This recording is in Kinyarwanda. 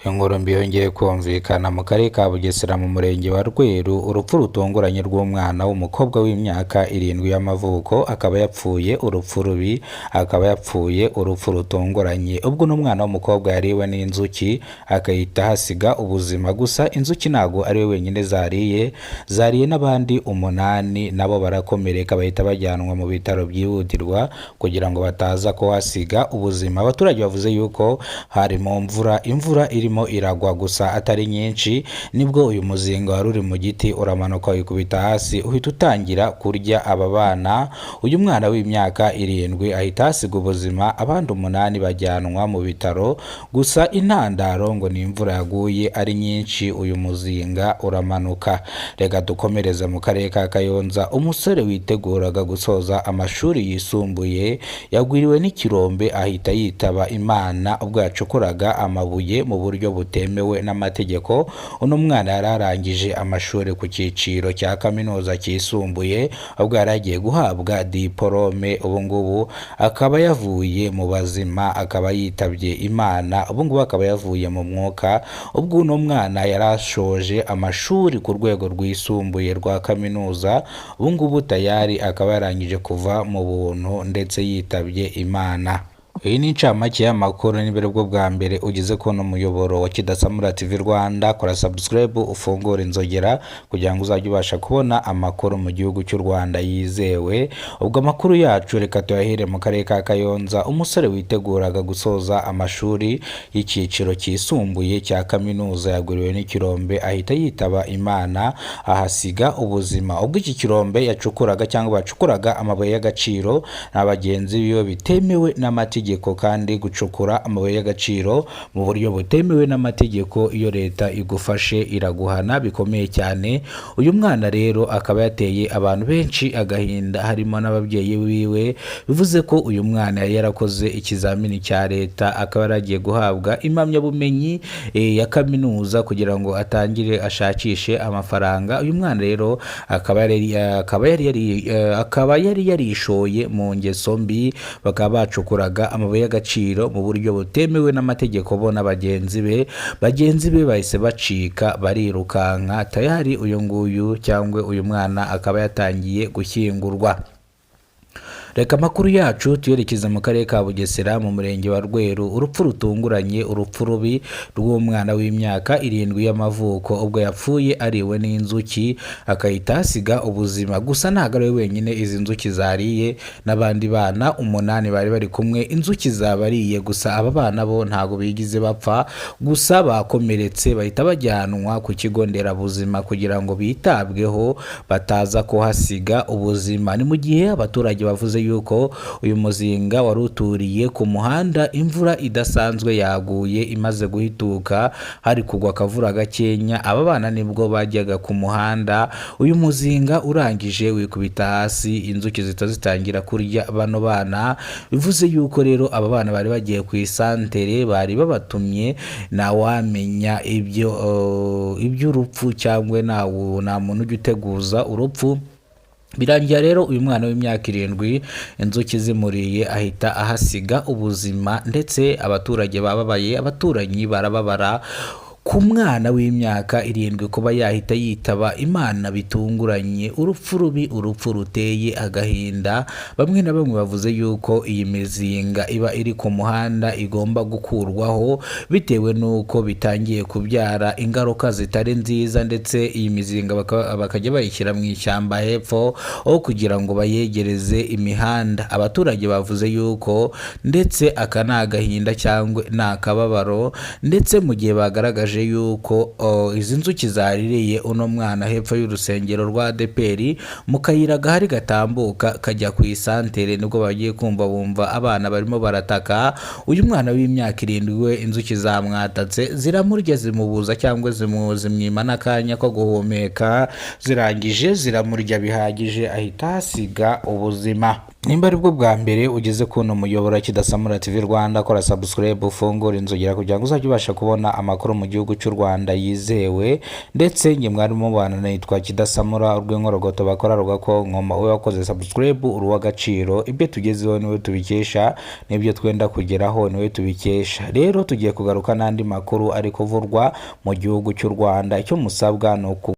Inkuru mbi yongeye kumvikana mu karere ka Bugesera mu murenge wa Rweru, urupfu rutunguranye rw'umwana w'umukobwa w'imyaka 7 y'amavuko, akaba yapfuye urupfu rubi, akaba yapfuye urupfu rutunguranye. Ubwo uno mwana w'umukobwa yariwe n'inzuki akahita ahasiga ubuzima. Gusa inzuki ntabwo ari we wenyine zariye, zariye n'abandi 8 nabo barakomereka bahita bajyanwa mu bitaro byihutirwa kugira ngo bataza kuhasiga ubuzima. Abaturage bavuze yuko hari mu mvura, imvura irimo iragwa gusa atari nyinshi, nibwo uyu muzinga wari uri mu giti uramanuka wikubita hasi uhita utangira kurya aba bana. Uyu mwana w'imyaka 7 ahita ahasiga ubuzima, abandi 8 bajyanwa mu bitaro. Gusa intandaro ngo ni imvura yaguye ari nyinshi, uyu muzinga uramanuka. Reka dukomereze mu karere ka Kayonza. Umusore witeguraga gusoza amashuri yisumbuye yagwiriwe n'ikirombe ahita yitaba Imana ubwo yacukuraga amabuye mu buryo butemewe n'amategeko. Uno mwana yari arangije amashuri ku cyiciro cya kaminuza cyisumbuye, ubwo yari agiye guhabwa diporome. Ubu ngubu akaba yavuye mu bazima, akaba yitabye Imana, ubu ngubu akaba yavuye mu mwuka. Ubwo uno mwana yari ashoje amashuri ku rwego rwisumbuye rwa kaminuza, ubu ngubu tayari akaba yarangije kuva mu buntu ndetse yitabye Imana. Iyi ni incamake y'amakuru. Niba aribwo bwa mbere ugeze kubona umuyoboro wa Kidasamura TV Rwanda, kora subscribe ufungure inzogera kugira ngo uzajye ubasha kubona amakuru mu gihugu cy'u Rwanda yizewe. Ubwo amakuru yacu reka tuyahere mu karere ka Kayonza. Umusore witeguraga gusoza amashuri y'icyiciro cyisumbuye cya kaminuza yaguriwe n'ikirombe ahita yitaba Imana ahasiga ubuzima. Ubwo iki kirombe yacukuraga cyangwa bacukuraga amabuye y'agaciro na bagenzi biwe bitemewe n'amategeko, kandi gucukura amabuye y'agaciro mu buryo butemewe n'amategeko iyo leta igufashe iraguhana bikomeye cyane. Uyu mwana rero akaba yateye abantu benshi agahinda, harimo n'ababyeyi biwe. Bivuze ko uyu mwana yari yarakoze ikizamini cya leta, akaba yaragiye guhabwa impamyabumenyi ya kaminuza kugira ngo atangire ashakishe amafaranga. Uyu mwana rero akaba yari yarishoye mu ngeso mbi, bakaba bacukuraga amabuye y'agaciro mu buryo butemewe n'amategeko bo na bagenzi be. Bagenzi be bahise bacika barirukanka. Tayari uyu nguyu cyangwa uyu mwana akaba yatangiye gushyingurwa. Reka amakuru yacu tuyerekeze mu karere ka Bugesera mu murenge wa Rweru. Urupfu rutunguranye, urupfu rubi rw'umwana w'imyaka 7 y'amavuko, ubwo yapfuye ariwe n'inzuki akahita ahasiga ubuzima. Gusa ntabwo ari we wenyine izi nzuki zariye, n'abandi bana 8 bari bari kumwe inzuki zabariye. Gusa aba bana bo ntabwo bigize bapfa, gusa bakomeretse bahita bajyanwa ku kigo nderabuzima kugira ngo bitabweho bataza kuhasiga ubuzima. Ni mu gihe abaturage bavuze yuko uyu muzinga wari uturiye ku muhanda, imvura idasanzwe yaguye imaze guhituka, hari kugwa akavura gakenya, aba bana nibwo bajyaga ku muhanda, uyu muzinga urangije wikubita hasi, inzuki zihita zitangira kurya bano bana. Bivuze yuko rero aba bana bari bagiye ku isantere, bari babatumye, ntawamenya iby'urupfu cyangwa nta muntu ujya uteguza urupfu. Birangira rero uyu mwana w'imyaka 7 inzuki zimuriye ahita ahasiga ubuzima, ndetse abaturage bababaye, abaturanyi barababara ku mwana w'imyaka 7 kuba yahita yitaba Imana bitunguranye. Urupfu rubi, urupfu ruteye agahinda. Bamwe na bamwe bavuze yuko iyi mizinga iba iri ku muhanda igomba gukurwaho bitewe n'uko bitangiye kubyara ingaruka zitari nziza, ndetse iyi mizinga bakajya bayishyira mu ishyamba hepfo aho kugira ngo bayegereze imihanda. Abaturage bavuze yuko ndetse aka ni agahinda cyangwa ni akababaro, ndetse mu gihe bagaragaje yuko izi nzuki zaririye uno mwana hepfo y'urusengero rwa ADEPR mu kayira gahari gatambuka kajya ku isantere, nibwo bagiye kumva bumva abana barimo barataka. Uyu mwana w'imyaka 7 we inzuki zamwatatse ziramurya, zimubuza cyangwa zimwima n'akanya ko guhumeka, zirangije ziramurya bihagije ahita ahasiga ubuzima. Nimba aribwo bwa mbere ugeze kuno muyobora Kidasamura TV Rwanda, kora subscribe, ufungure inzogera kugira ngo uzajye ubasha kubona amakuru mu gihugu cy'u Rwanda yizewe. Ndetse njye mwari mubana nitwa Kidasamura urw'inkorogoto bakora rugakonkoma. Wowe wakoze subscribe uri uw'agaciro. Ibyo tugezeho niwe tubikesha, n'ibyo twenda kugeraho niwe tubikesha. Rero tugiye kugaruka n'andi makuru ari kuvurwa mu gihugu cy'u Rwanda. Icyo musabwa ni uku